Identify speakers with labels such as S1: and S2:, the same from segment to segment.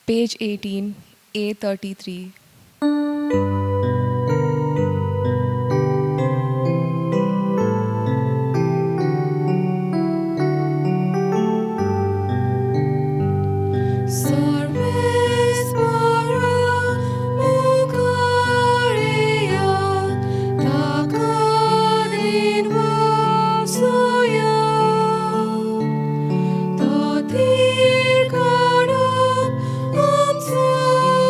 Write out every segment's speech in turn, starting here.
S1: Page 18, A33.
S2: सर्वेस्परा मुखार येयात, ताका दिनवासुया. तो थीर काडप आमचो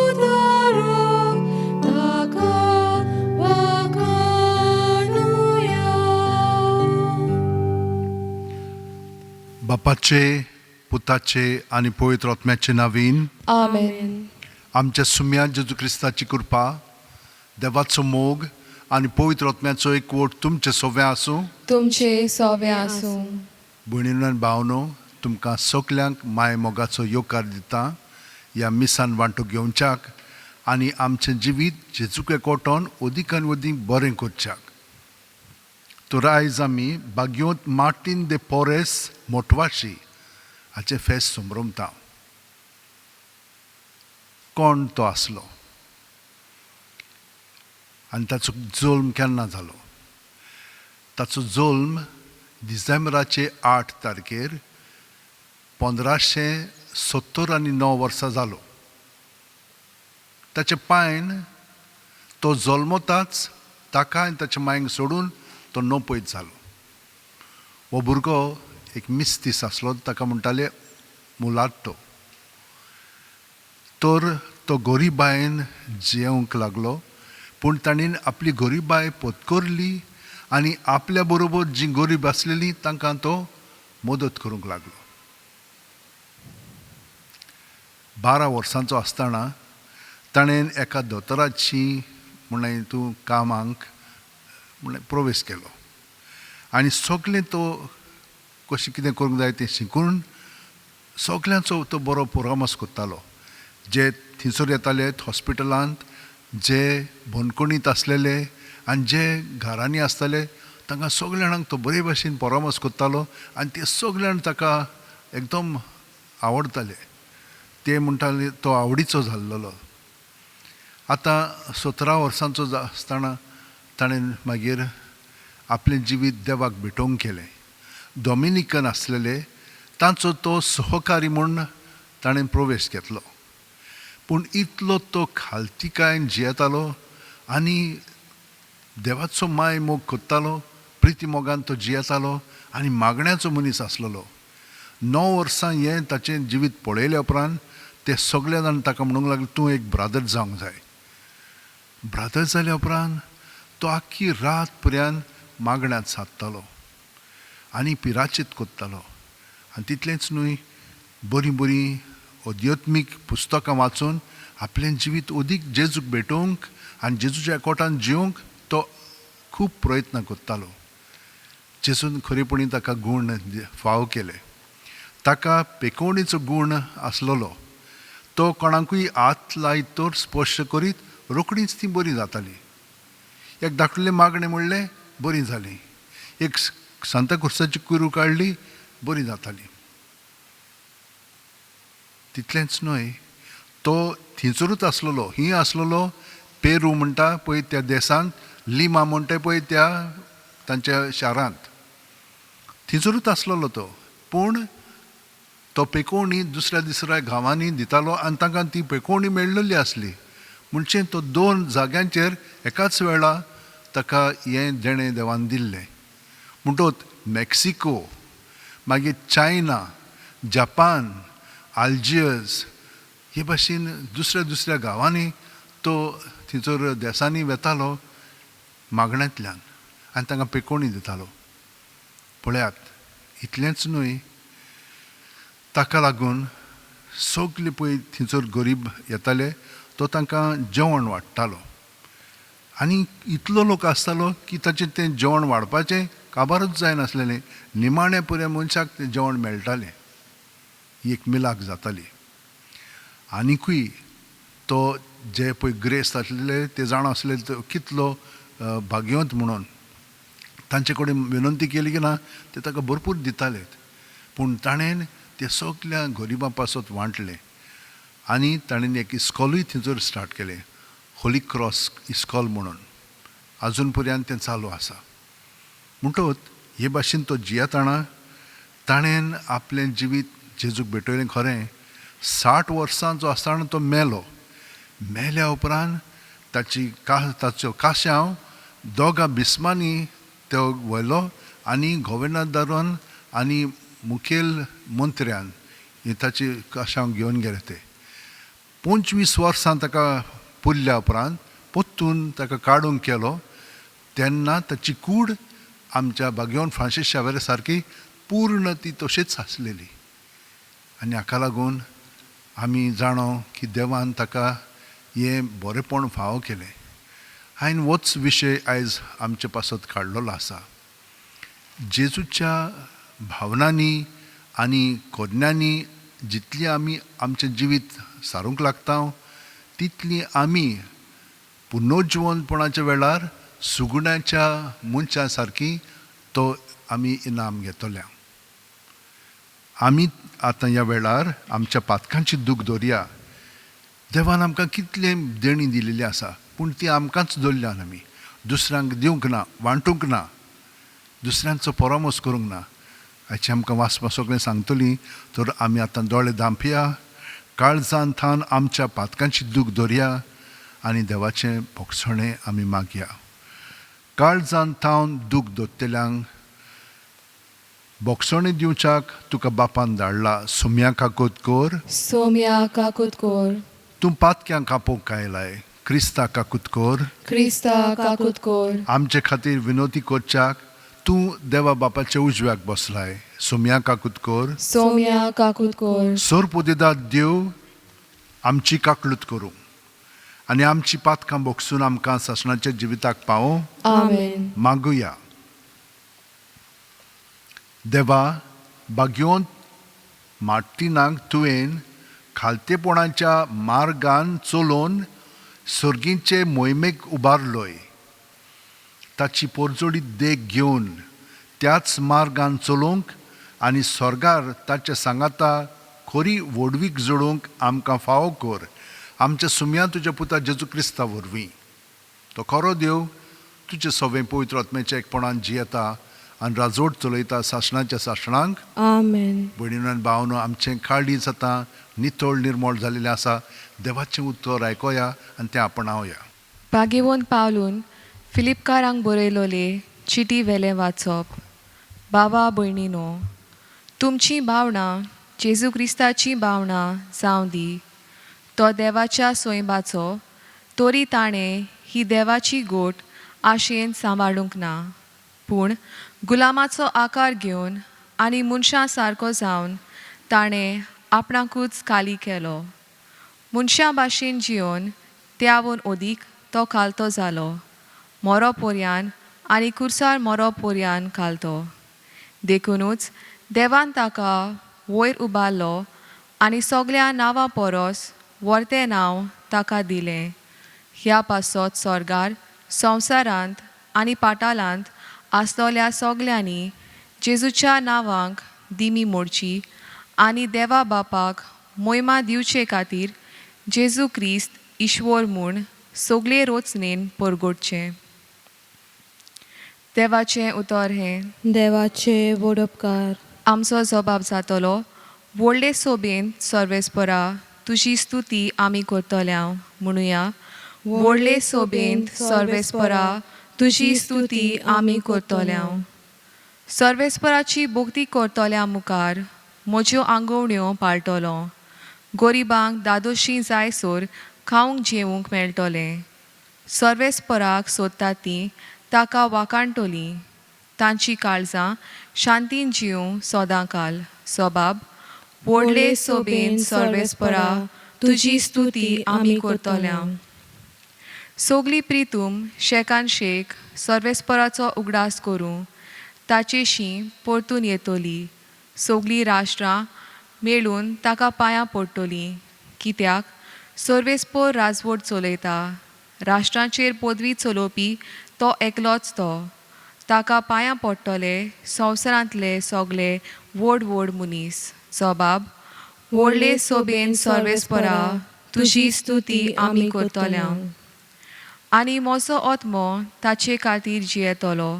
S2: उद्धारक, ताका वाखाणुया.
S3: बापाचे, पुताचे आनी पवित्र आत्म्याचे नावीन.
S1: Amen.
S3: आमच्या सुम्या जेजू क्रिस्ताची कृपा, देवाचो मोग आनी पवित्र आत्म्याचो एकवट तुमचे सोव्या आसूं.
S1: तुमचे सोवे आसूं.
S3: भयणीनो आनी भावनो, तुमकां सगल्यांक माय मोगाचो येवकार दिता ह्या मिसान वांटो घेवच्याक आनी आमचें जिवीत जेजूक एकवटोन अदीक आनी अदीक बरें करच्याक. तर आयज आमी बागयोंत मार्टीन दे पोरेस मोटवाशी हाचें फेस्त समरमता. कोण तो आसलो आनी ताचो जल्म केन्ना जालो? ताचो जल्म डिसेंबराचे 8 तारखेर 1579 वर्सां जालो. ताचे पायन तो जल्मताच ताका आनी ताच्या मांयक सोडून तो नपयत जालो. हो भुरगो एक मिस्तीस आसलो, ताका म्हणटाले मुलाट्टो. तर तो गरिबायेन जियेवंक लागलो, पूण ताणें आपली गरिबाय पत्करली आनी आपल्या बरोबर जीं गरीब आसलेलीं तांकां तो मदत करूंक लागलो. 12 वर्सांचो आसतना ताणें एका दोतोराची म्हणलें तूं कामाक म्हणलें प्रवेश केलो आनी सगलें तो कशें कितें करूंक जाय तें शिकून सगल्यांचो तो बरो परामर्श करतालो. जे थंयसर येताले हॉस्पिटलांत, जे बंदखणींत आसलेले आनी जे घरांनी आसताले, तांकां सगल्या जाणांक तो बरे भाशेन परामर्श करतालो आनी ते सगळे जाण ताका एकदम आवडटाले. ते म्हणटाले तो आवडीचो जाल्लो. आतां 17 वर्सांचो आसतना ताणें मागीर आपलें जिवीत देवाक भेटोवंक केलें. डॉमिनिकन आसलेले तांचो तो सहकारी म्हूण ताणें प्रवेश घेतलो. पूण इतलो तो खालतिकायेन जियेतालो आनी देवाचो माय मोग करतालो, प्रिती मोगान तो जियेतालो आनी मागण्याचो मनीस आसलेलो. 9 वर्सां हें ताचें जिवीत पळयल्या उपरांत ते सगळे जाण ताका म्हणूंक लागले, तूं एक ब्रादर जावंक जाय. ब्रादर जाल्या उपरांत तो आख्खी रात पर्यंत मागण्यांत सादतालो आनी पिराचीत करतालो. आनी तितलेंच न्हय, बरीं बरीं अध्यात्मीक पुस्तकां वाचून आपलें जिवीत अदीक जेजूक भेटोवंक आनी जेजूच्या एकवटान जिवंक तो खूब प्रयत्न करतालो. जेजून खरेपणी ताका गूण फाव केले. ताका पेकोवणेचो गूण आसलेलो. तो कोणाकूय हात लायत तर स्पर्श करीत रोखडीच ती बरी जाताली. एक धाकटुलें मागणें म्हणलें, बरी जाली. एक सांता खुर्साची कुरू काडली, बरी जाताली. तितलेंच न्हय, तो थंयसरूच आसलेलो, ही आसलेलो पेरू म्हणटा पळय त्या देशांत, लिमा म्हणटा पळय त्या तांच्या शारांत, थंयसरूच आसलेलो तो. पूण तो पेकोवणी दुसऱ्या दुसऱ्या गांवांनी दितालो आनी तांकां ती पेकोवणी मेळ्ळिल्ली आसली. म्हणजे तो 2 जाग्यांचेर एकाच वेळा ताका हें देणें देवान दिल्लें. म्हणटोच मेक्सिको, मागीर चायना, जपान, आल्जियर्स हे भाशेन दुसऱ्या दुसऱ्या गांवांनी तो थंयसर देसांनी वेतालो मागण्यांतल्यान आनी तांकां पेकोवणी दितालो. पळयात, इतलेंच न्हय, ताका लागून सगले पळय थंयसर गरीब येताले, तो तांकां जेवण वाडटालो. आनी इतलो लोक आसतालो की ताचें तें जेवण वाडपाचें काबारूच जायनासलेलें. निमाणें पर्यंत मनशाक तें जेवण मेळटालें, ही एक मिलाक जाताली. आनिकूय तो जे पळय ग्रेस्त आसलेले ते जाणा आसले तो कितलो भाग्यवंत म्हणून तांचे कडेन विनंती केली की ना, ते ताका भरपूर दिताले. पूण ताणें ते सगल्या गरिबां पासत वांटलें. आनी ताणें एक इस्कॉलूय थंयसर स्टार्ट केलें, होली क्रॉस इस्कॉल म्हणून, आजून पर्यंत तें चालू आसा. म्हणटकच हे भाशेन तो जियेतना ताणें आपलें जिवीत जेजूक भेटयलें. खरें 60 वर्सां जो आसतना तो मेलो. मेल्या उपरांत ताची ताचो काश्यांव दोगां बिस्मांनी तो व्हेलो आनी गोवेर्नादरान आनी मुखेल मंत्र्यान हे ताची काश्यांव घेवन गेले. ते 25 वर्सां ताका पुरल्या उपरांत परतून ताका काडूंक केलो तेन्ना ताची कूड आमच्या बागेवन फ्रांसीस शावेरा सारकी पूर्ण ती तशीच आसलेली. आनी हाका लागून आमी जाणो की देवान ताका हें बरेंपण फावो केलें. हांवें होच विशय आयज आमचे पासत काडलेलो आसा. जेजूच्या भावनांनी आनी कोज्ञांनी जितली आमी आमचें जिवीत सारूंक लागता तितली आमी पुनर्जिवनपणाच्या वेळार सुगुण्याच्या मनशां सारकी तो आमी इनाम घेतल्या. आमी आतां ह्या वेळार आमच्या पातकांची दूख दवरया. देवान आमकां कितलें देणी दिलेली आसा, पूण ती आमकांच दवरल्यान आमी दुसऱ्यांक दिवंक ना, वांटूंक ना, दुसऱ्यांचो परामर्श करूंक ना. हाचें आमकां वाचपा सगळें सांगतली. तर आमी आतां दोळे धांपया, काळजान थावन आमच्या पातकांची दूख दवरया आनी देवाचें भोगसणें आमी मागया. काळजान थावन दूख दवरतल्यांक भोगसणें दिवच्याक तुका बापान धाडला. सोम्या काकूत कर,
S1: सोम्या काकूत कोर,
S3: तूं पातक्यांक कापोवंक आयलाय, क्रिस्ता काकूत कर,
S1: क्रिस्ता काकूत कोर,
S3: आमचे खातीर विनोती करच्याक तूं देवा बापाच्या उजव्याक बसलाय. सोम्या काकूत कर,
S1: सोम्या काकूत कोर,
S3: सोरपोदेदाद देव आमची काकलूत करूं आनी आमची पातकां भोगसून आमकां सासणाच्या जिविताक पावों.
S1: आमेन.
S3: मागुया. देवा, बागयोंत मार्टिनाक तुवें खालतेपणाच्या मार्गान चलोवन सर्गीचे मोहिमेक उबारलोय. ताची पोरजोडी देख घेवन त्याच मार्गान चलोवंक आनी स्वर्गार ताच्या सांगाता खरी व्हडवीक जोडूंक आमकां फावो कर. आमच्या सुम्या तुज्या पुता जेजू क्रिस्ता वरवीं. तो खरो देव तुजे सवें पवित्र आत्म्याच्या एकपणान जियेता आनी राजवट चलयता सासणाच्या सासणांक.
S2: आमेन.
S3: भयणीनो आनी भावनो, आमचें काळीज आतां नितळ निर्मळ जाल्लें आसा. देवाचें उतर आयकोया आनी तें आपणावया.
S1: भागेवन पावलून फिलिपकारांक बरयलोले चिटी वेलें वाचप. बाबा भयणीनो, तुमचीं भावणां जेजू क्रिस्ताचीं भावणां जावं दी. तो देवाच्या सोयंबाचो तरी ताणें ही देवाची गोट आशेन सांबाळूंक ना, पूण गुलामाचो आकार घेवन आनी मनशां सारको जावन ताणें आपणाकूच खाली केलो. मनशां भाशेन जियोन त्यावून ओदीक तो खालतो जालो, मोरो पोरयान आनी कुर्सार मोरो पोरयान खालतो. देखुनूच देवान ताका वयर उबारलो आनी सगळ्या नांवां परस व्हरतें नांव ताका दिलें. ह्या पासत स्वर्गार, संवसारांत आनी पाटालांत आसलोल्या सगल्यांनी जेजूच्या नांवांक दिमी मोडची आनी देवा बापाक मोयमा दिवचे खातीर जेजू क्रिस्त ईश्वर म्हूण सगळे रोचणेन परगटचें. देवाचें उतर हें.
S2: देवाचे वडपकार.
S1: आमचो जबाब जातलो, व्हडले सोबेन सर्वेस्परा तुजी स्तुती आमी करतल्या. म्हणुया, व्हडले सोबेन सर्वेस्परा तुजी स्तुती आमी करतल्या. सर्वेस्पराची भक्ती करतल्या मुखार म्हज्यो आंगवण्यो पाळटलो. गरिबांक दादोशी जायसर खावंक जेवंक मेळटलें. सर्वेस्पराक सोदता तीं ताका वाकाणटलीं. तांची काळजां शांतीन जिवूं सदांकाल. सबाब, व्हडले सोबेन सर्वेस्परा तुजी स्तुती आमी करतल्या. सगली प्रितूम शेकान शेक सर्वेस्पराचो उगडास करूं ताचेशी परतून येतली. सगलीं राष्ट्रां मेळून ताका पांयां पडटलीं, कित्याक सर्वेस्पोर राजवट चलयता. राष्ट्रांचेर पदवी चलोवपी तो एकलोच तो. ताका पांयां पडटले संवसारांतले सगले व्हड व्हड मनीस. जबाब, व्हडले सोबेन सर्वेस्परा तुजी स्तुती आमी करतल्या. आनी म्हजो आत्मो ताचे खातीर जियेतलो.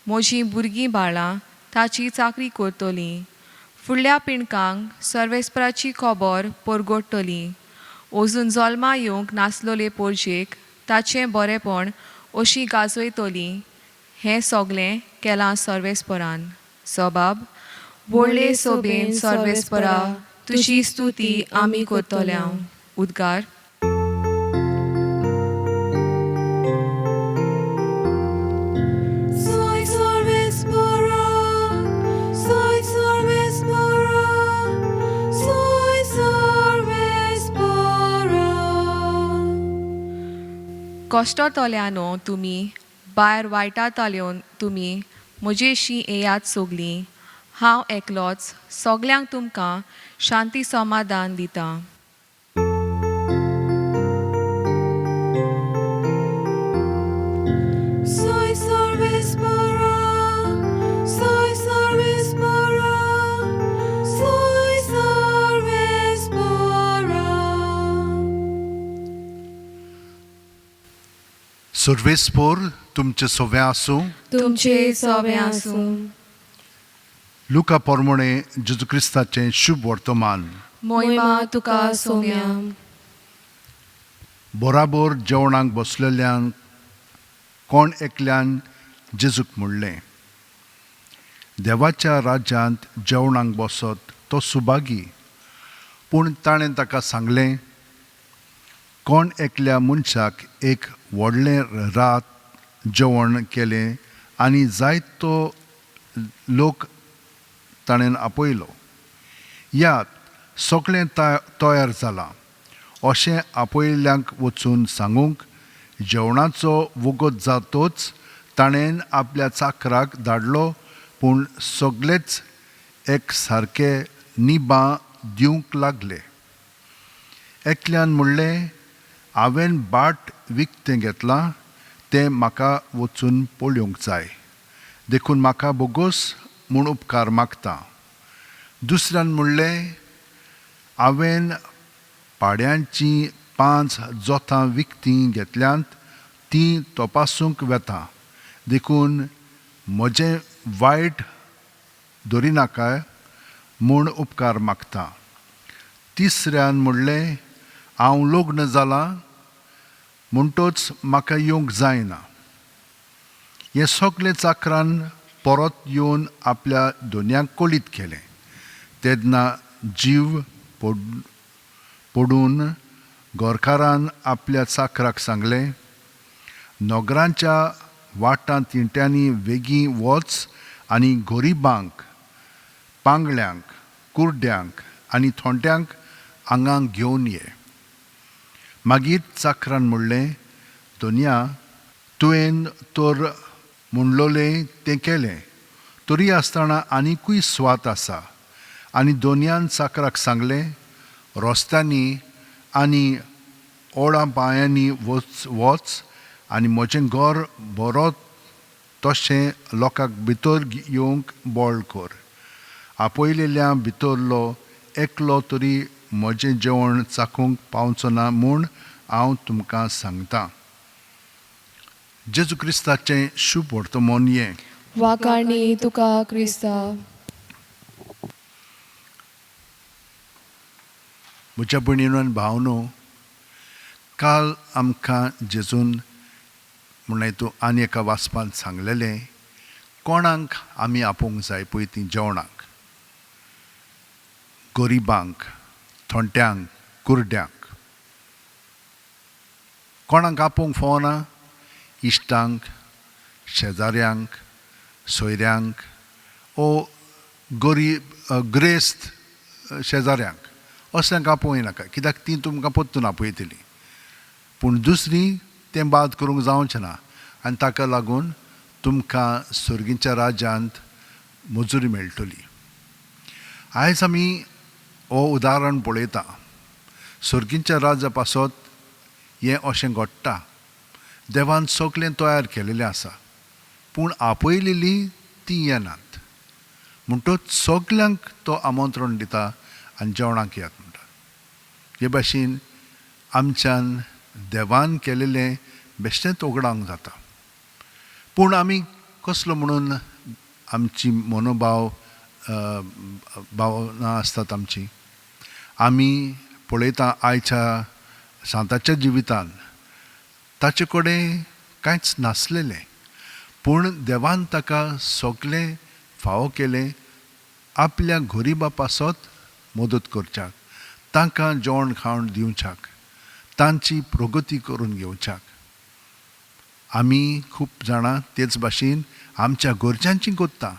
S1: म्हजीं भुरगीं बाळां ताची चाकरी करतलीं. फुडल्या पिणकांक सर्वेस्पराची खबर परगडटली. अजून जल्मा येवंक नासलोले पोरजेक ताचें बरेंपण अशी गाजयतली. हें सगलें केलां सर्वेस्परान. सबाब व्हडले सोबेन सर्वेस्परा तुजी स्तुती आमी करतल्या. उद्गार.
S2: Soy sorvespora, soy sorvespora, soy sorvespora.
S1: कश्टतल्यानो तुमी भायर वायटातल्यो तुमी म्हजेशी येयात सगलीं. हांव एकलोच सगल्यांक तुमकां शांती समाधान दितां.
S2: Soy sorvespora, soy sorvespora, soy sorvespora.
S3: सर्वेस्पोर तुमचें सोवें आसूं.
S2: तुमचे सोबें आसूं.
S3: लुका पोरमोणे जेजू क्रिस्ताचें शुभ वर्तमान.
S1: मोहिमा तुका सोम्या.
S3: बराबर जेवणाक बसलेल्यान कोण एकल्यान जेजूक म्हणलें, देवाच्या राज्यांत जेवणाक बसत तो सुभागी. पूण ताणें ताका सांगलें, कोण एकल्या मनशाक एक व्हडलें रात जेवण केलें आनी जायतो लोक ताणें आपयलो. यात सगळें तयार जालां अशें आपयल्ल्यांक वचून सांगूंक जेवणाचो वगत जातोच ताणें आपल्या चाकराक धाडलो, पूण सगळेच एक सारके निबां दिवंक लागले. एकल्यान म्हणलें, हांवें बाट विकतें घेतलां तें म्हाका वचून पळोवंक जाय, देखून म्हाका बोगोस म्हूण उपकार मागता. दुसऱ्यान म्हणलें, हांवें पाड्यांचीं 5 जोतां विकतीं घेतल्यांत तीं तपासूंक वेता, देखून म्हजें वायट धरिनाका म्हूण उपकार मागता. तिसऱ्यान म्हणलें, हांव लग्न जालां म्हणटोच म्हाका येवंक जायना. हें सगळें चाकरान परत येवन आपल्या दोनयांक कळीत केलें. तेन्ना जीव पडून गोरकारान आपल्या चाकराक सांगलें, नगरांच्या वाटां तिंट्यांनी वेगीं वच आनी गरिबांक, पांगळ्यांक, कुर्ड्यांक आनी थोंट्यांक आंगांक घेवन ये. मागीर चाकरान म्हणलें, दोनया तुवें तर म्हणलोलें तें केलें, तरी आसतना आनिकूय स्वात आसा. आनी दोनयान चाकराक सांगलें, रस्त्यांनी आनी ओडां पांयांनी वच आनी म्हजें घर बरो तशें लोकांक भितर येवंक बळ कर. आपयलेल्या भितरलो एकलो तरी म्हजें जेवण चाखूंक पावचो ना म्हूण हांव तुमकां सांगता. जेजू क्रिस्ताचें शुभ वर्तमान हें.
S2: वाकाणी तुका क्रिस्ता.
S3: म्हज्या भयणीनो आनी भावनो, काल आमकां जेजून म्हणलें तूं आनी एका वाचपांत सांगलेलें, कोणाक आमी आपोवंक जाय पळय तीं जेवणाक, गरिबांक, थोंट्यांक, कुर्ड्यांक. कोणाक आपोवंक फावना? इश्टांक, शेजाऱ्यांक, सोयऱ्यांक ओ गरीब ग्रेस्त शेजाऱ्यांक, असल्यांक आपोवंक नाका, कित्याक तीं तुमकां परतून आपयतलीं. पूण दुसरी तें बाद करूंक जावचें ना आनी ताका लागून तुमकां सर्गीच्या राज्यांत मजुरी मेळटली. आयज आमी हो उदाहरण पळयता. सर्गीच्या राज्या पासत हें अशें घडटा. देवान सगळें तयार केलेलें आसा, पूण आपयलेलीं तीं येनात. म्हणटच सगल्यांक तो आमंत्रण दिता आनी जेवणाक येयात म्हणटा. हे भाशेन आमच्यान देवान केलेलें बेश्टेंच ओगडावंक जाता. पूण आमी कसलो म्हणून आमची मनोभाव भावना आसतात आमची. आमी पळयता आयच्या सांताच्या जिवितान ताचे कडेन कांयच नासलेलें, पूण देवान ताका सगळें फावो केलें आपल्या गरिबा पासत मदत करच्याक, तांकां जेवण खावण दिवच्याक, तांची प्रगती करून घेवच्याक. आमी खूब जाणां तेच भाशेन आमच्या गरजांची करता.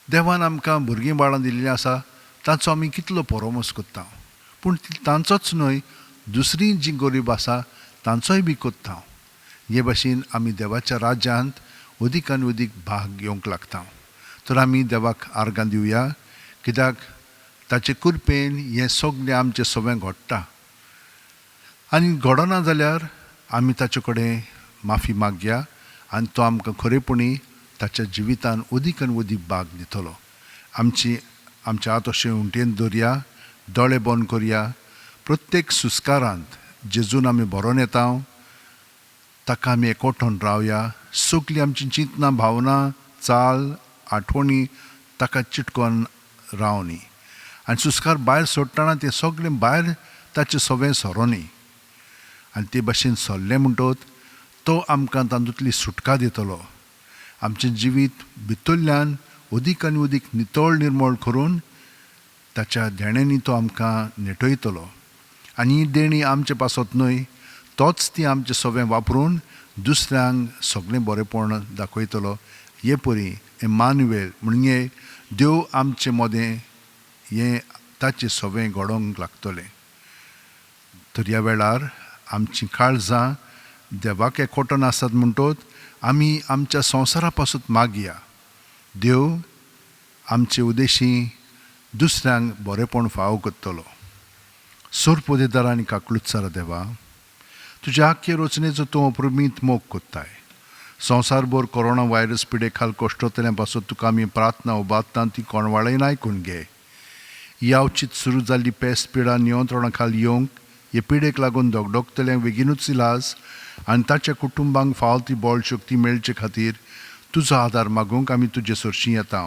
S3: देवान आमकां भुरगीं बाळां दिल्लीं आसा तांचो आमी कितलो परोमोस करता, पूण तांचोच न्हय दुसरी जी गरीब आसा तांचोय बी करता. हे भाशेन आमी देवाच्या राज्यांत अदीक आनी अदीक भाग घेवंक लागता. तर आमी देवाक आर्गां दिवया, कित्याक ताचे कृपेन हें सगळें आमचें सगळें घडटा. आनी घडना जाल्यार आमी ताचे कडेन माफी मागया आनी तो आमकां खरेपणी ताच्या जिवितान अदीक आनी अदीक भाग दितलो. आमची आमच्या हात अशें उंटेन दवरया, दोळे बंद करया. प्रत्येक सुस्कारांत जेजून आमी भरोन येता ताका आमी एकवटून रावया. सगळीं आमची चिंतनां, भावना, चाल, आठवणी ताका चिटकोन रावनी आनी सुस्कार भायर सोडटना तें सगळें भायर ताचें सगळें सरोनी आनी ते भाशेन सरलें म्हणटत तो आमकां तातूंतली सुटका दितलो. आमचें जिवीत भितरल्यान अदीक आनी अदीक नितळ निर्मळ करून ताच्या देण्यांनी तो आमकां नेटयतलो. आनी ही देणी आमचे पासत न्हय, तोच ती आमचें सगळें वापरून दुसऱ्यांक सगळें बरेपण दाखयतलो. हे परी इमानुएल म्हणजे देव आमचे मदें हें ताचें सगळें घडोवंक लागतलें. तर ह्या वेळार आमचीं काळजां देवाक एकवटून आसात म्हणटत आमी आमच्या संवसारा पासून मागया. देव आमचे उद्देशी दुसऱ्यांक बरेपण फावो करतलो. सोरपोदेदार आनी काकलुत्सारा देवा, तुज्या आख्खे रचनेचो तूं अप्रमीत मोग कोत्ताय. संवसारभर कोरोना व्हायरस पिडे खाल कश्टतल्या पासून तुका आमी प्रार्थना उबारता ती कोणवाळेन आयकून घे. यावचीत सुरू जाल्ली पेस्ट पिडा नियंत्रणा खाल येवंक हे पिडेक लागून धगधगतल्यांक बेगीनूच इलाज आनी ताच्या कुटुंबांक फावो ती बळ शक्ती मेळचे खातीर तुजो आदार मागूंक आमी तुजे सरशीं येता.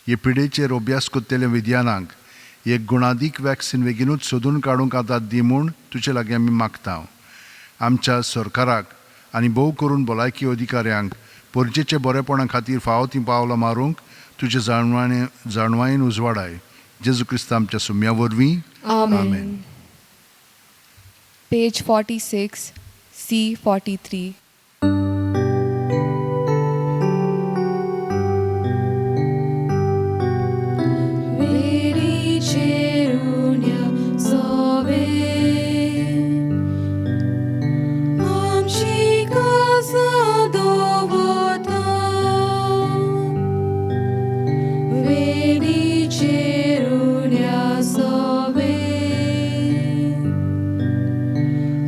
S3: हे पिडेचेर अभ्यास करतल्या विज्ञानांक एक गुणादीक वॅक्सिन बेगीनूच सोदून काडूंक आदार दी म्हूण तुजे लागीं आमी मागता. आमच्या सरकाराक आनी भोव करून भलायकी अधिकाऱ्यांक परजेचे बरेपणा खातीर फावो तीं पावलां मारूंक तुजे जाणवायेन उजवाडाय. जेजू क्रिस्त आमच्या सुम्या वरवीं
S1: आमेन. Page 46, C 43.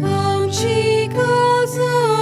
S2: Amci casa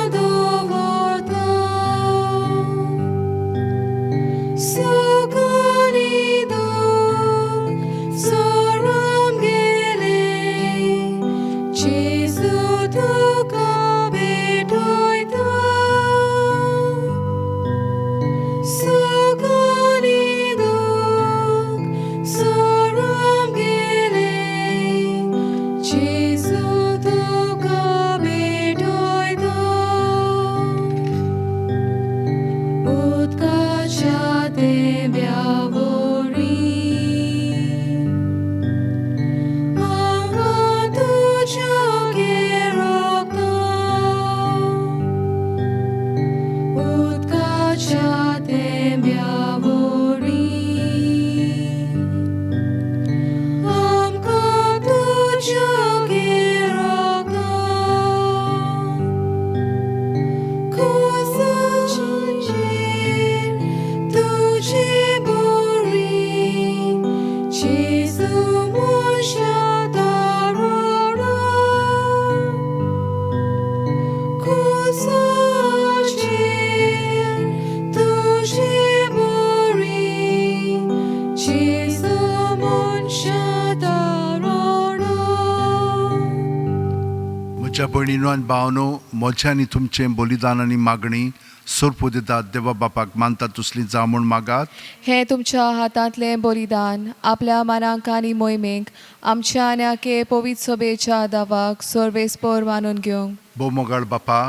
S3: म्हज्या भयणीनो आनी भावनो, म्हजें आनी तुमचें बलिदान आनी मागणी सोरपू दितात देवा बापाक मानता तसली जावं म्हूण मागात.
S1: हें तुमच्या हातांतलें बलिदान आपल्या मानांक आनी मोहिमेक आमच्या आनी आखे पवित्र सभेच्या दावाक सर्वेस्पोर मानून घेवंक.
S3: भोवमोगाळ बापा,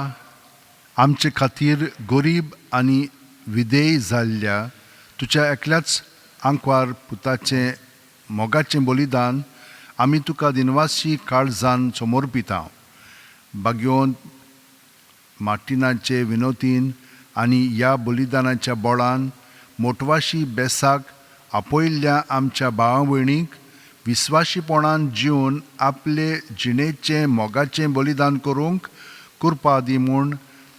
S3: आमचे खातीर गरीब आनी विधेय जाल्ल्या तुज्या एकल्याच आंकवार पुताचें मोगाचें बलिदान आमी तुका दिनवासी काळजान समर्पिता. बागयोन मार्टिनाचे विनोतीन आनी ह्या बलिदानाच्या बळान मोटवाशी बेसाक आपयल्ल्या आमच्या भावा भयणीक विस्वाशीपणान जिवन आपले जिणेचें मोगाचें बलिदान करूंक कृपा दी म्हूण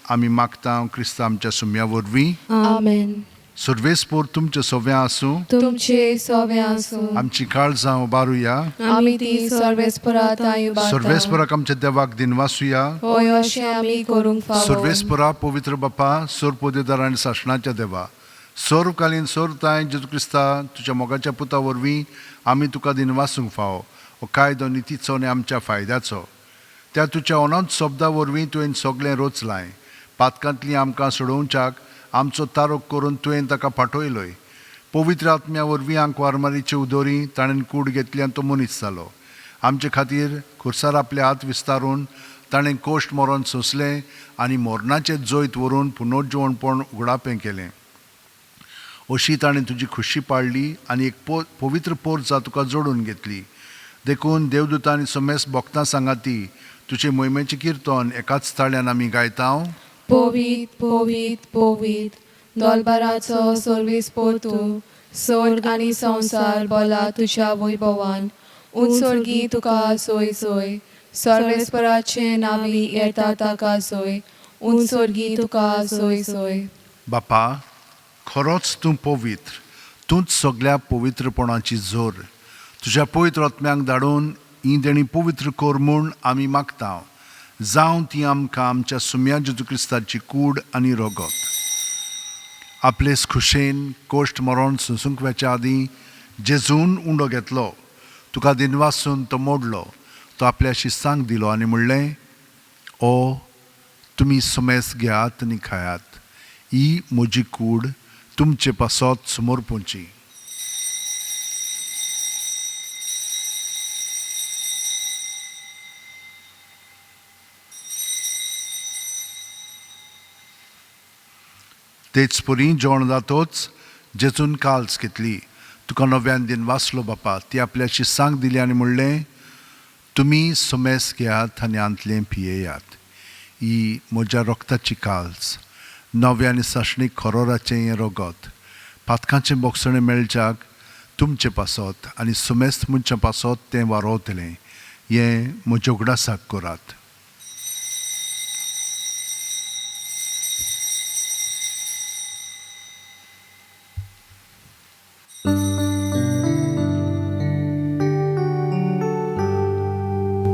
S3: आमी मागता क्रिस्तांव आमच्या सुम्या वरवीं.
S2: आमेन.
S3: सर्वेस्पोर तुमचें सव्यां आसूं.
S1: तुमचे सोवे आसूं.
S3: आमची काळजां उबारुया.
S1: आमी ती सर्वेस्परा तांय उबारता.
S3: सर्वेस्पराक आमच्या देवाक दिनवासुया.
S1: होय, अशें आमी करूंक फावो.
S3: सर्वेस्परा पवित्र बापा, सोरपोदेदार आनी सासणाच्या देवा, सर्वकालीन सर्वताय जेजू क्रिस्ता तुज्या मोगाच्या पुता वरवीं आमी तुका दिनवासूंक फावो. हो कायदो नितीचो आनी आमच्या फायद्याचो. त्या तुज्या अनंत शब्दा वरवीं तुवें सगळें रचलाय. पातकांतली आमकां सोडोवच्याक आमचो तारोक करून तुवें ताका पाठयलोय. पवित्र आत्म्या वरवीं आंकवार मारीचे उदोरी ताणें कूड घेतली आनी तो मनीस जालो. आमचे खातीर खुर्सार आपले हात विस्तारून ताणें कोश्ट मरण सोंसलें आनी मरणाचें जैत व्हरून पुनर्जिवणपण उगडापें केलें. अशी ताणें तुजी खुशी पाडली आनी एक पवित्र पोरजा तुका जोडून घेतली. देखून देवदूतां आनी समेस्त भक्तां सांगाती तुजे मोहिमेचें किर्तन एकाच ताळ्यान आमी गायता.
S1: पवित्र पवित्र पवित्र दोलबाराचो सर्वेस्पोर तूं, स्वर्ग आनी संवसार बोला तुज्या वैभवान. उंचोर्गी तुका सोय सोय, सर्वेस्पराचें नांवी येता ताका सोय, उंचोर्गी तुका सोय सोय.
S3: बापा, खरोच तूं पवित्र, तूंच सगळ्या पवित्रपणाची जोर. तुज्या पवित्र आत्म्यांक धाडून ही देणी पवित्र कर म्हूण आमी मागता. जावं ती आमकां आमच्या सुम्या जेजू क्रिस्ताची कूड आनी रगत. आपलेच खुशेन कोश्ट मरण सोंसूंक वेच्या आदीं जेजून उंडो घेतलो, तुका दिनवासून तो मोडलो, तो आपल्या शिस्तांक दिलो आनी म्हणलें, ओ तुमी सुमेस घेयात आनी खायात, ही म्हजी कूड तुमचे पासत समर्पूंची. तेच परी जेवण जातोच जेजून काल्स घेतली, तुका नव्यान दिन वाचलो बापा, ती आपल्या शिस्सांक दिली आनी म्हणलें, तुमी सुमेस घेयात आनी आंतलें पियेयात, ही म्हज्या रक्ताची काल्स, नव्या आनी सासणीक खरोराचें हें रगत, पातकांचें बोगसणें मेळच्याक तुमचे पासत आनी सुमेस्त मनशां पासत तें वारोवतलें, हें म्हज्या उगडासाक करात.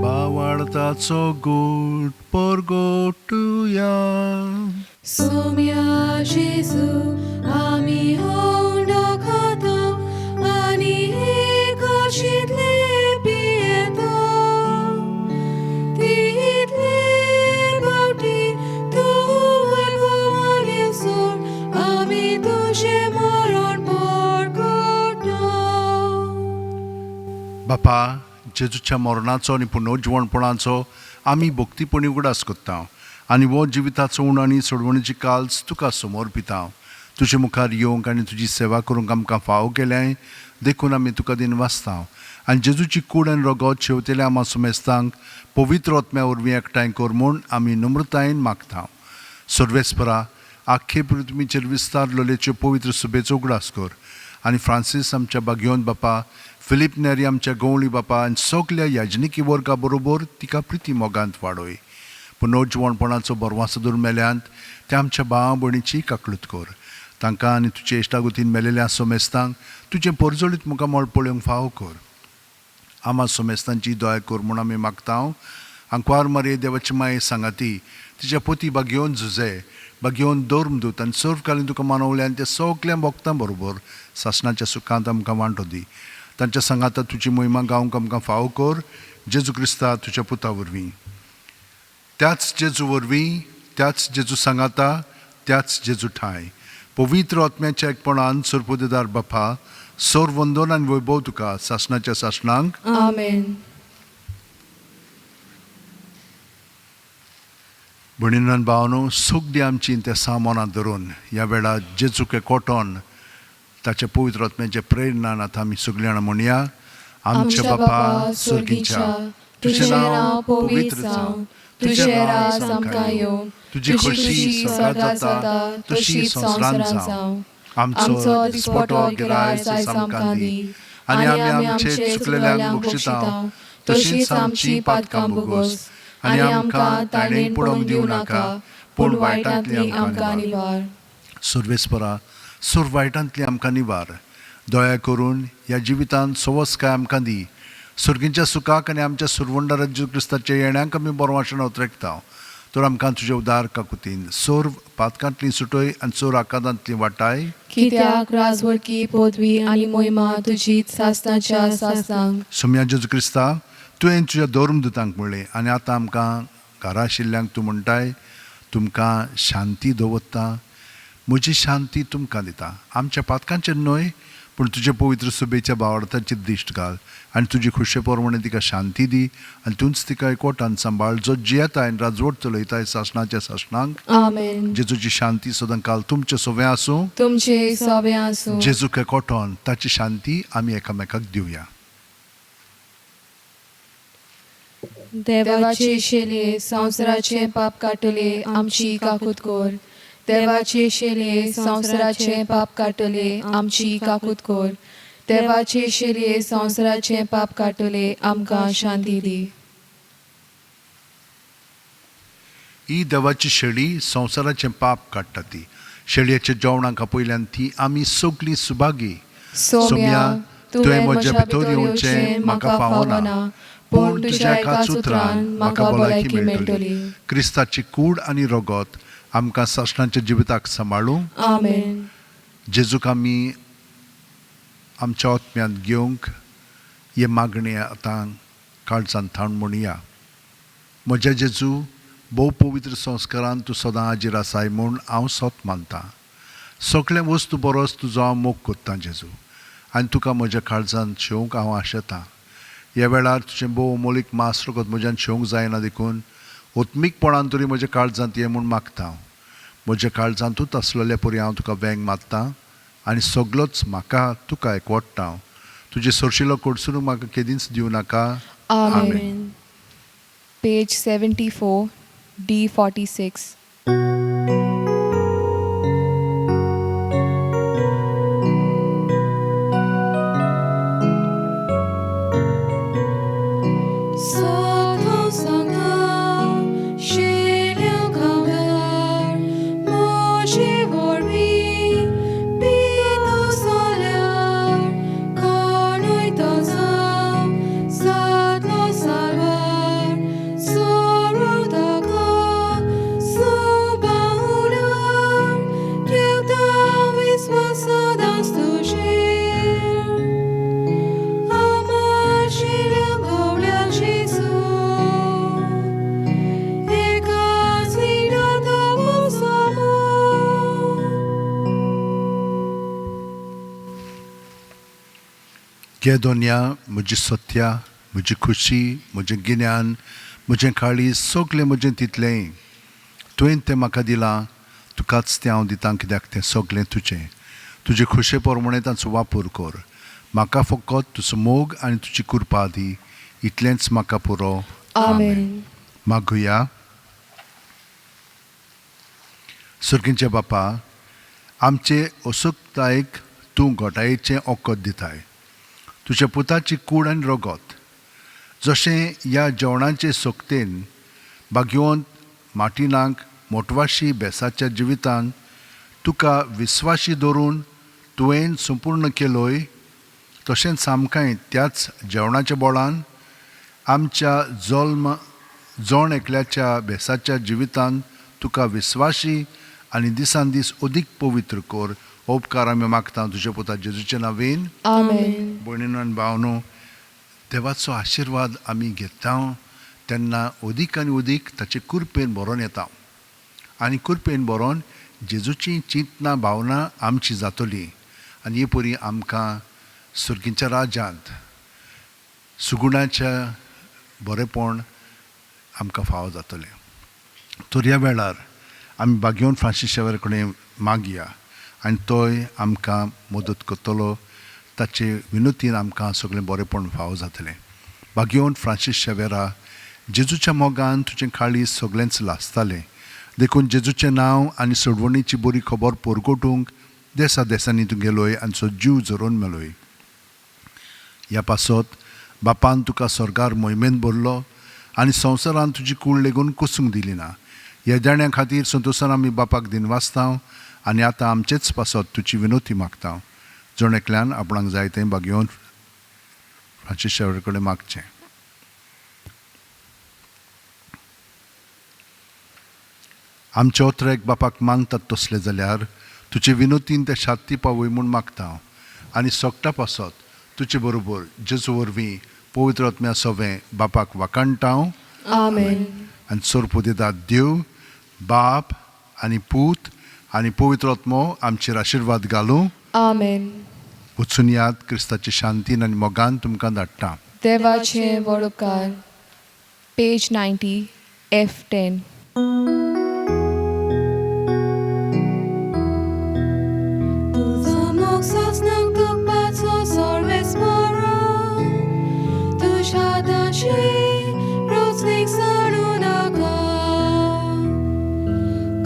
S3: बावाळताचो गोट परगोटुया.
S2: सोम्या जेजू आमी होंडो खाता आनी एकाशितले पियेता. तितले फावटी तूं वैभवान येसर आमी तुजें मरण परगटा.
S3: बापा, जेजूच्या मरणाचो आनी पुनर्जिवणपणाचो आमी भक्तीपणी उगडास करता आनी हो जिविताचो उण आनी सोडवणीची काल्स तुका समर्पिता. तुजे मुखार येवंक आनी तुजी सेवा करूंक आमकां फावो केल्याय देखून आमी तुका दिनवासता आनी जेजूची कूड आनी रगत शेवतेल्या आमा सुमेस्तांक पवित्र आत्म्या वरवीं एकठांय कर म्हूण आमी नम्रतायेन मागता. सर्वेस्परा, आख्खे पृथ्वीचेर विस्तारलेलेच्यो पवित्र सुबेचो उगडास कर आनी फ्रांसीस आमच्या बागयोन बापा, फिलीप नेरी आमच्या गवळी बापा आनी सगल्या याजनिकी वर्गा बरोबर तिका प्रिती मोगांत वाडय. पुनर्जिवणपणाचो बरवासो दवर मेल्यांत त्या आमच्या भावा भयणीची काकळूत कर. तांकां आनी तुजे इश्टागतीन मेलेल्या सोमेस्तांक तुजें परजळीत मुखामळ पळोवंक फावो कर. आमा सोमेस्तांची दया कर म्हूण आमी मागता. आंकवार मारये देवाची माये सांगाती तिच्या पोती बागयोन झुजे बागयोन धर्मदूत आनी सर्वकालीन तुका मानवले आनी त्या सगल्या भक्तां बरोबर सासणाच्या सुखांत आमकां वांटो दी. तांच्या सांगाता तुजी मोहिमा गावंक आमकां फावो कर. जेजू क्रिस्ता तुज्या पुता वरवीं. त्याच जेजू वरवीं, त्याच जेजू सांगाता, त्याच जेजू ठांय, पवित्र आत्म्याच्या एकपणान सरपुदेदार बापा, सोर वंदन आनी वैभव तुका सासणाच्या सासणांक.
S1: आमेन.
S3: भयणीन भावनो, सगळीं आमची त्या सामानां धरून ह्या वेळार जेजूक कोटोन ताच्या पवित्र आत्म्याच्या प्रेरणान आतां आमी सगळीं जाणां म्हणया. आमच्या बापा सर्गीच्या, तुजें नांव पवित्र जावं, तुजें राज आमकां येवं, तुजी खोशी स्वर्गात जाता तशी संवसारांत जावं. आमचो दिसपटो गिरायस आयज आमकां दी, आनी आमी आमचे चुकलेल्यांक बक्षिता तशीच आमची पातकां भोगोस, आनी आमकां ताणें पडोवंक दिवं नाका, पूण वायटांतली आमकां निवार. सुर्वेस्परा, सुर वायटांतली आमकां निवार. दया करून ह्या जिवितांत सवसकाय आमकां दी. सुर्गींच्या सुखाक आनी आमच्या सुरवंडार जेजू क्रिस्ताच्या येण्याक आमी बरो वाशण उतरेकता. तर आमकां तुजे उदार काकुतीन सोर पातकांतली सुटय आनी सोर आकांतांतली वाटाय.
S1: कित्याक राजवडकी, पदवी आनी मोहिमा तुजी सासणाच्या सासणांक.
S3: सोम्या जेजू क्रिस्ता, तुवें तुज्या धर्मदुतांक म्हणलें आनी आतां आमकां घरा आशिल्ल्यांक तूं म्हणटाय, तुमकां शांती दवरता, म्हजी शांती तुमकां दिता. आमच्या पातकांचेर न्हय, पूण तुजे पवित्र सुबेच्या भावार्थाची दिश्ट घाल आनी तुजी खुशे प्रमाणे तिका शांती दी, आनी तूंच तिका एकवटान सांबाळ, जो जियेता आनी राजवट चलयताय सासणाच्या सासणांक.
S1: आमेन.
S3: जेजूची शांती सदां काल तुमचें सवें आसूं.
S1: तुमचे सवे आसूं.
S3: जेजूक एकवटोन ताची शांती आमी एकामेकाक दिवया.
S1: देवाचे शेले, संवसाराचे पाप काडटले, आमची काकूत कर. देवाचे शेले, संवसाराचे पाप काडटले, आमची काकूत कर. देवाचे शेले, संवसाराचे पाप काडटले, आमकां शांती दी.
S3: ही देवाची शेळी संवसाराचें पाप काडटा. ती शेळयेच्या जेवणाक आपयल्यान ती आमी सगळीं सुभागी.
S1: सोम्या, तुवें म्हज्या भितर येवचें म्हाका फावना, पूण तुज्या एकाच उतरान म्हाका भलायकी मेळटली.
S3: क्रिस्ताची कूड आनी रगत आमकां सासणाच्या जिविताक सांबाळूं.
S1: आमेन.
S3: जेजूक आमी आमच्या आत्म्यांत घेवंक हे मागणें आतां काळजांत थावन म्हणया. म्हज्या जेजू, भोव पवित्र संस्कारान तूं सदां हाजीर आसाय म्हूण हांव सत मानतां. सगळें वस्तू बरोच तुजो हांव मोग कोत्तां जेजू, आनी तुका म्हज्या काळजांत शेवंक हांव आशेतां. ह्या वेळार तुजें भोव अमोलीक मास रगत म्हज्यान शेवंक जायना, देखून ओत्मीकपणान तरी म्हज्या काळजांत ये म्हूण मागता हांव. म्हज्या काळजांतूच आसलेले परी हांव तुका वेंग मारता आनी सगलोच म्हाका तुका एकवटता हांव. तुजे सरशिलो कडसरूंक म्हाका केदींच दिवं नाका.
S1: आमेन. Page 74, D46.
S2: साधो सांगता शेल्या गांवदार, म्हजे वरवीं पितो जाल्यार कोणूय ताचो जातलो साल्वार, सोरो ताका सुबाहुलार, ठेवता विस्वास सदांच तुजेर. आमाशिल्या गवळ्या जेजू, एकाच खिणांत वसमो.
S3: घे दोनया म्हजी सत्या, म्हजी खुशी, म्हजें गिन्यान, म्हजें काळीज, सगळें म्हजें तितलेंय तुवें तें म्हाका दिलां, तुकाच तें हांव दितां, कित्याक तें सगळें तुजें. तुजे खुशे प्रमाणें तांचो वापर कर. म्हाका फकत तुजो मोग आनी तुजी कृपा दी, इतलेंच म्हाका पुरो.
S1: आमेन.
S3: मागुया. सुर्गींच्या बापा, आमचे असुकतायेक तूं घोटायेचें ओकद दिताय. तुज्या पुताची कूड आनी रगत जशें ह्या जेवणाचे सोकतेन भाग्यवंत मार्टिनाक मोटवाशी बेसाच्या जिवितान तुका विस्वाशी दवरून तुवें संपूर्ण केलोय, तशेंच आमकांय त्याच जेवणाच्या बोळान आमच्या जल्म जण एकल्याच्या बेसाच्या जिवितान तुका विस्वाशी आनी दिसान दीस अदीक पवित्र कर. हो उपकार आमी मागता तुज्या पुता जेजूच्या नांवेन.
S1: आमेन.
S3: भयणीनो आनी भावनो, देवाचो आशिर्वाद आमी घेता तेन्ना अदीक आनी अदीक ताचे कृपेन भरोन येता आनी कृपेन भरोन जेजूची चिंतना भावना आमची जातली आनी हे परी आमकां सुर्गीच्या राज्यांत सुगुणाच्या बरेपण आमकां फावो जातलें. तर ह्या वेळार आमी बागेवन फ्रांसीस शेवर कडेन मागया आनी तोय आमकां मदत करतलो. ताचे विनोतीन आमकां सगळें बरेपण फावो जातलें. बागेवन फ्रांसीस शेवेरा, जेजूच्या मोगान तुजें काळीज सगळेंच लासतालें, देखून जेजूचें नांव आनी सोडवणीची बरी खबर परगटूंक देसा देसांनी तूं गेलोय आनी सो जीव झरोवन मेलोय. ह्या पासत बापान तुका स्वर्गार मोहिमेंत भरलो आनी संवसारान तुजी कूड लेगून कोसूंक दिली ना. ह्या देण्या खातीर संतोशान आमी बापाक दिनवासता आनी आतां आमचेच पासत तुजी विनोती मागता. जण एकल्यान आपणाक जाय तें बागेवन फ्रांसीस शेवर कडेन मागचें. आमचे ओत्रेक बापाक मानतात तसले जाल्यार तुजे विनोतीन ते शांती पावय म्हूण मागता आनी सोगटा पासत तुजे बरोबर जेजू वरवीं पवित्र आत्म्या सवें बापाक वाखाणटा.
S1: आमेन.
S3: आनी सोरपू दितात देव बाप आनी पूत आनी पवित्र आत्मो आमचेर आशिर्वाद घालूं.
S1: आमेन.
S3: वचून याद क्रिस्ताचे शांतीन आनी मोगान तुमकां धाडटा.
S1: देवाचे व्हड उपकार. Page 90 F10.
S2: तुजो मोग सासणाक दुखपाचो सर्वेस बरो, तुज्या हाताची रोचणीक सांडू नाका.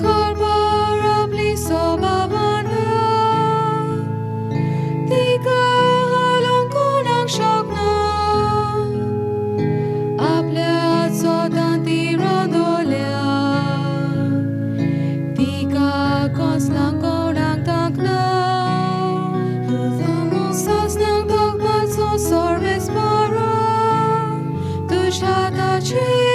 S2: खबर आपली स्वभावान तिका हालोवंक कोणाक शकना. आपल्या चोदान ती रोंदोल्या, तिका कसला कोणाक तांकना. तुजो मोग सासणाक दुखपाचो सर्वेस बरो, तुज्या हाताची